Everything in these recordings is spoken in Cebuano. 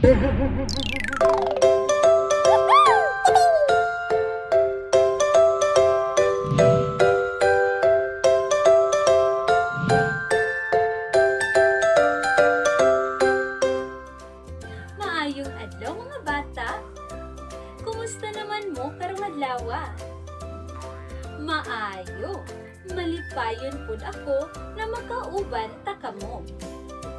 Maayong adlaw, mga bata. Kumusta naman mo karong adlaw? Maayo. Malipayon pud ako na makauban ta kamo.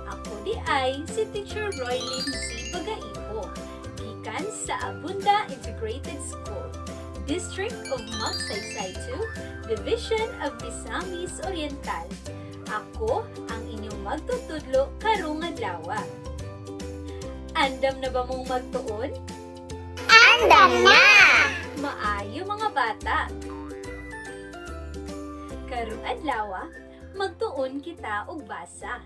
Ako diay si Teacher Roylin C. Bagaipo, gikan sa Abunda Integrated School, District of Magsaysay 2, Division of Misamis Oriental. Ako ang inyong magtutudlo karong adlaw. Andam na ba mong magtuon? Andam na! Maayo, mga bata. Karong adlaw, magtuon kita og basa.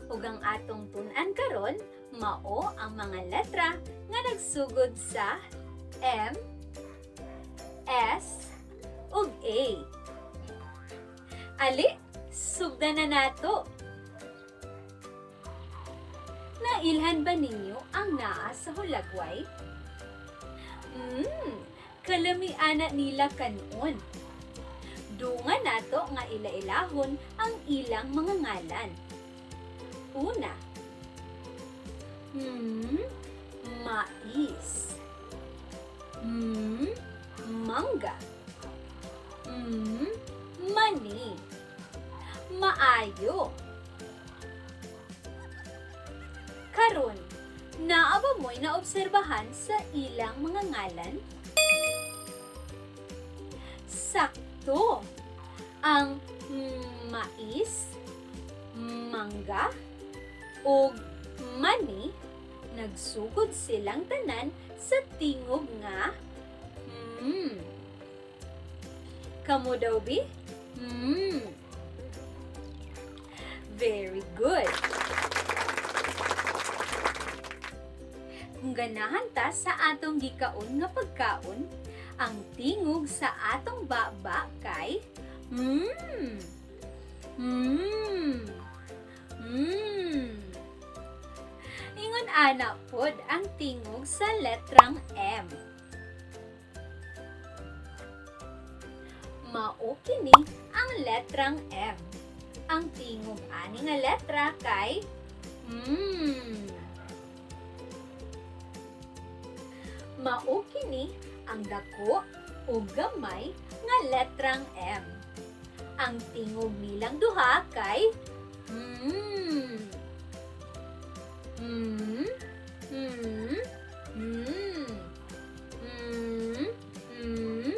Ug ang atong tun-an karon mao ang mga letra nga nagsugod sa M, S, ug A. Ali, sugdan na nato. Nailhan ba ninyo ang naa sa hulagway? Kalamiana nila kanon. Dunga nato nga ila-ilahon ang ilang mga ngalan. Una, mais. Mangga. Mani. Maayo. Karon, naa ba mo'y naobserbahan sa ilang mga ngalan? Sakto! Ang mais, mangga, ug mani, nagsugod silang tanan sa tingog nga mm. Kamo daw bi? Mm. Very good. Kung ganahan ta sa atong gikaon nga pagkaon, ang tingog sa atong baba kay mm. Mm. Mm. Ingon ana pod ang tingog sa letrang M. Mao kini ang letrang M. Ang tingog ani nga letra kay mm. Mao kini ang dako o gamay nga letrang M. Ang tingog nilang duha kay mm. Mm. Mm. Mm. Mm. Mm.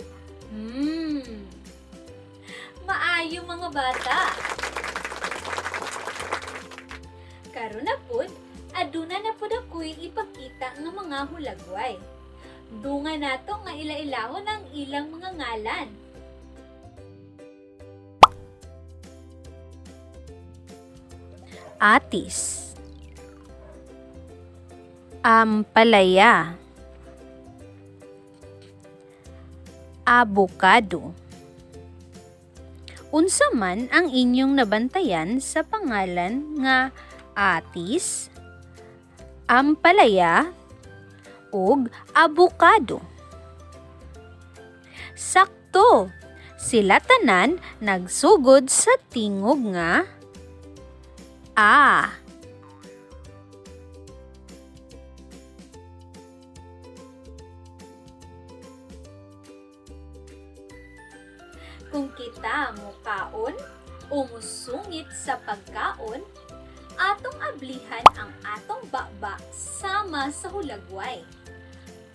Mm. Maayo, mga bata. Karon na pud, aduna na pud ako'y ipakita nga mga hulagway. Dunga nato nga ila-ilahon ang ilang mga ngalan. Atis, ampalaya, abokado. Unsa man ang inyong nabantayan sa pangalan nga atis, ampalaya, ug abokado? Sakto! Sila tanan nagsugod sa tingog nga A. Kung kita mukaon o musungit sa pagkaon, atong ablihan ang atong baba sama sa hulagway.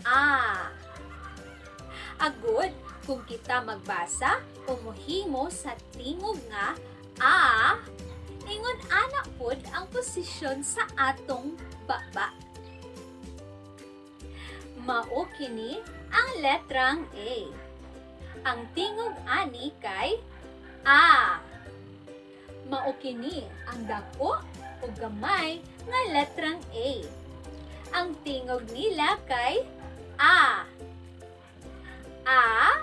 A. Agud, kung kita magbasa o muhimo sa tingog nga A, ingon ana pod ang posisyon sa atong baba. Mao kini ang letrang A. Ang tingog ani kay A. Mao kini ang dako o gamay nga letrang A. Ang tingog nila kay A. A,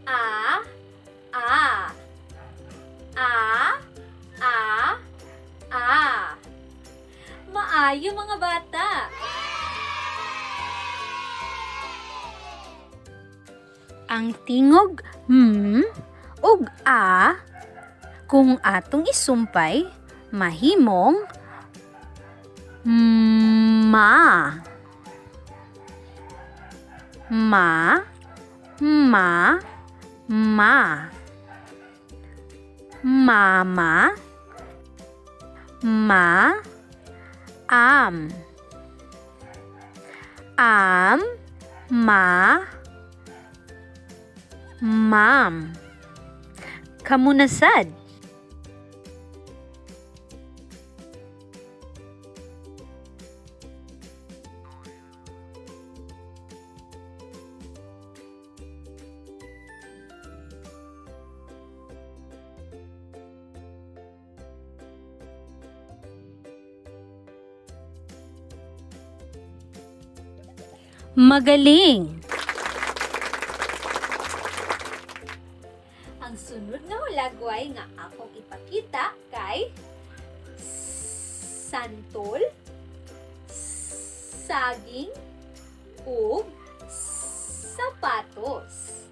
A, A. A, A, A. Maayo, mga bata. Ang tingog M ug A kung atong isumpay, mahimong ma. Ma, ma, ma. Mama, ma, am. Am, ma, ma'am. Kamo na sad. Magaling! Ang sunod nga hulagway nga akong ipakita kay santol, saging, ug sapatos.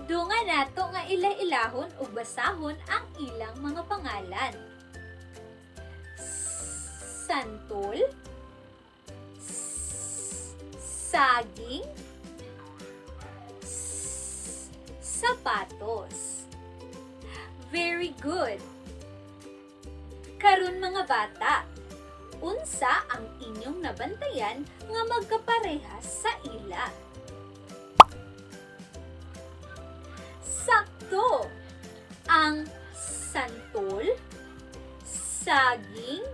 Dunga nato nga ila-ilahon ug basahon ang ilang mga pangalan. Santol, saging, sapatos. Very good. Karon, mga bata, unsa ang inyong nabantayan nga magkaparehas sa ila? Sakto! Ang santol, saging,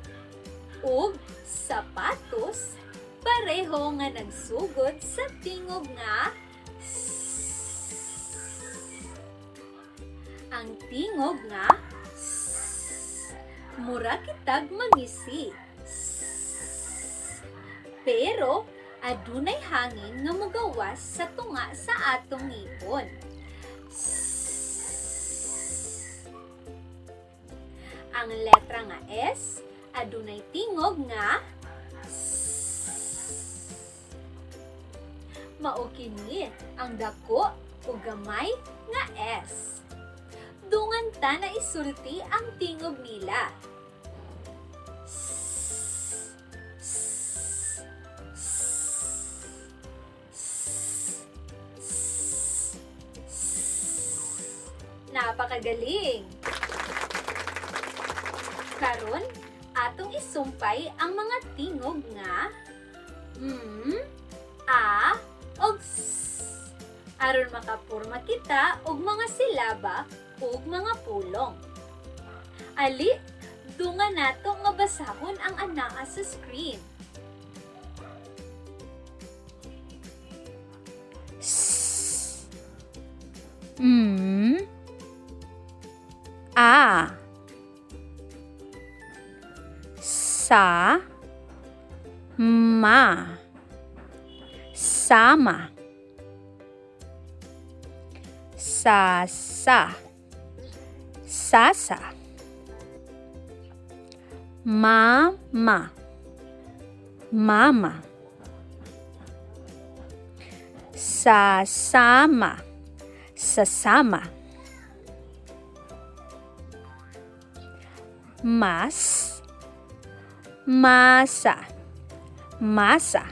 ug sapatos pareho nga nagsugod sa tingog nga S. Ang tingog nga S. Mura kitag mangisi. S. Pero adunay hangin nga mugawas sa tunga sa atong ngipon. S. Ang letra nga S adunay tingog nga S. Mao kini ang dako o gamay nga S. Dungan ta na isulti ang tingog nila. S, S, S, S, S, S. Napakagaling! Karon, atong isumpay ang mga tingog nga M, A, ug S. Aron makapurma kita og mga silaba ug mga pulong. Ali, dunga nato nga basahon ang anaa sa screen. S, M, A, sa, ma, sama, sa, sa, sasa, mama, mama, sasama, sasama, mas, masa, masa.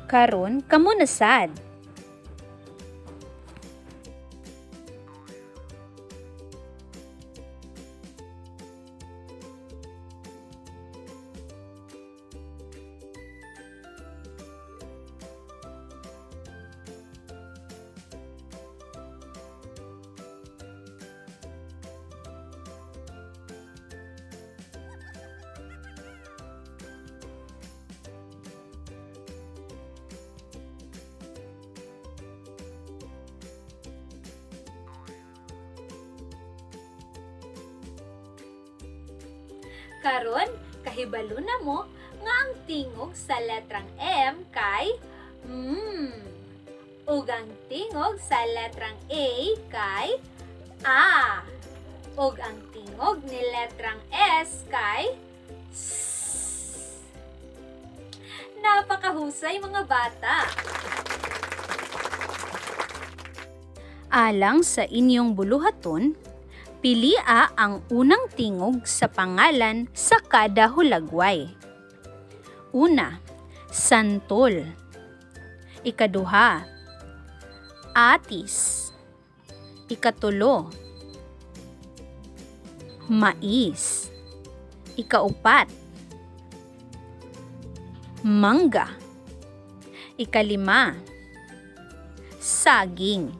Karon, kamo na sad. Karon, kahibalo na mo nga ang tingog sa letrang M kay M. Ug ang tingog sa letrang A kay A. Ug ang tingog ni letrang S kay S. Napakahusay, mga bata! Alang sa inyong buluhaton, pilia ang unang tingog sa pangalan sa kada hulagway. Una, santol. Ikaduha, atis. Ikatulo, mais. Ikaupat, mangga. Ikalima, saging.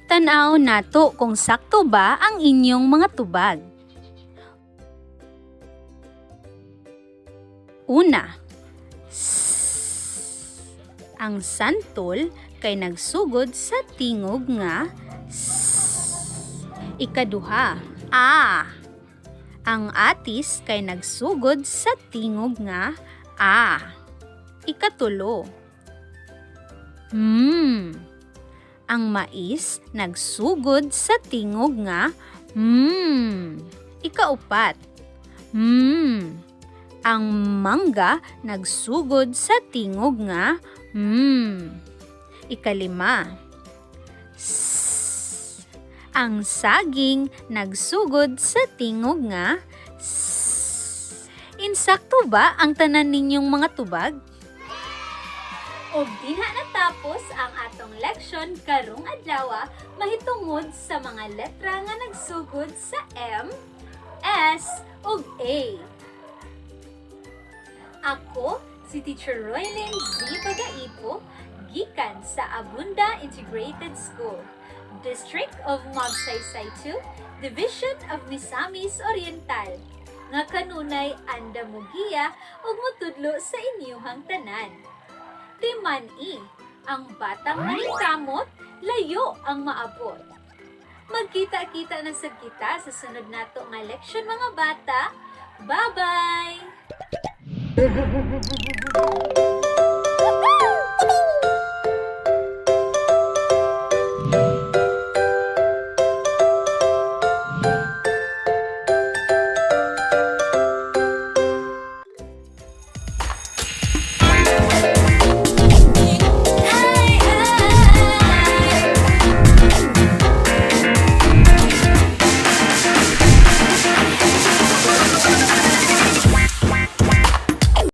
Tan-aw nato kung sakto ba ang inyong mga tubag. Una, S. Ang santol kay nagsugod sa tingog nga S. Ikaduha, A. Ang atis kay nagsugod sa tingog nga A. Ikatulo, M. Ang mais nagsugod sa tingog nga mm. Ikaupat, mm. Ang mangga nagsugod sa tingog nga mm. Ikalima, s. Ang saging nagsugod sa tingog nga s. Insakto ba ang tanan ninyong mga tubag? Og dinha natapos ang atong leksyon karong adlaw mahitungod sa mga letra nga nagsugod sa M, S ug A. Ako si Teacher Roylin Z. Bagaipo, gikan sa Abunda Integrated School, District of Magsaysay 2, Division of Misamis Oriental, nga kanunay andam mogiya ug motudlo sa inyuhang tanan. Timan-i, ang batang maningkamot, layo ang maabot. Magkita-kita na sad kita sa sunod nato nga leksyon, mga bata. Bye-bye!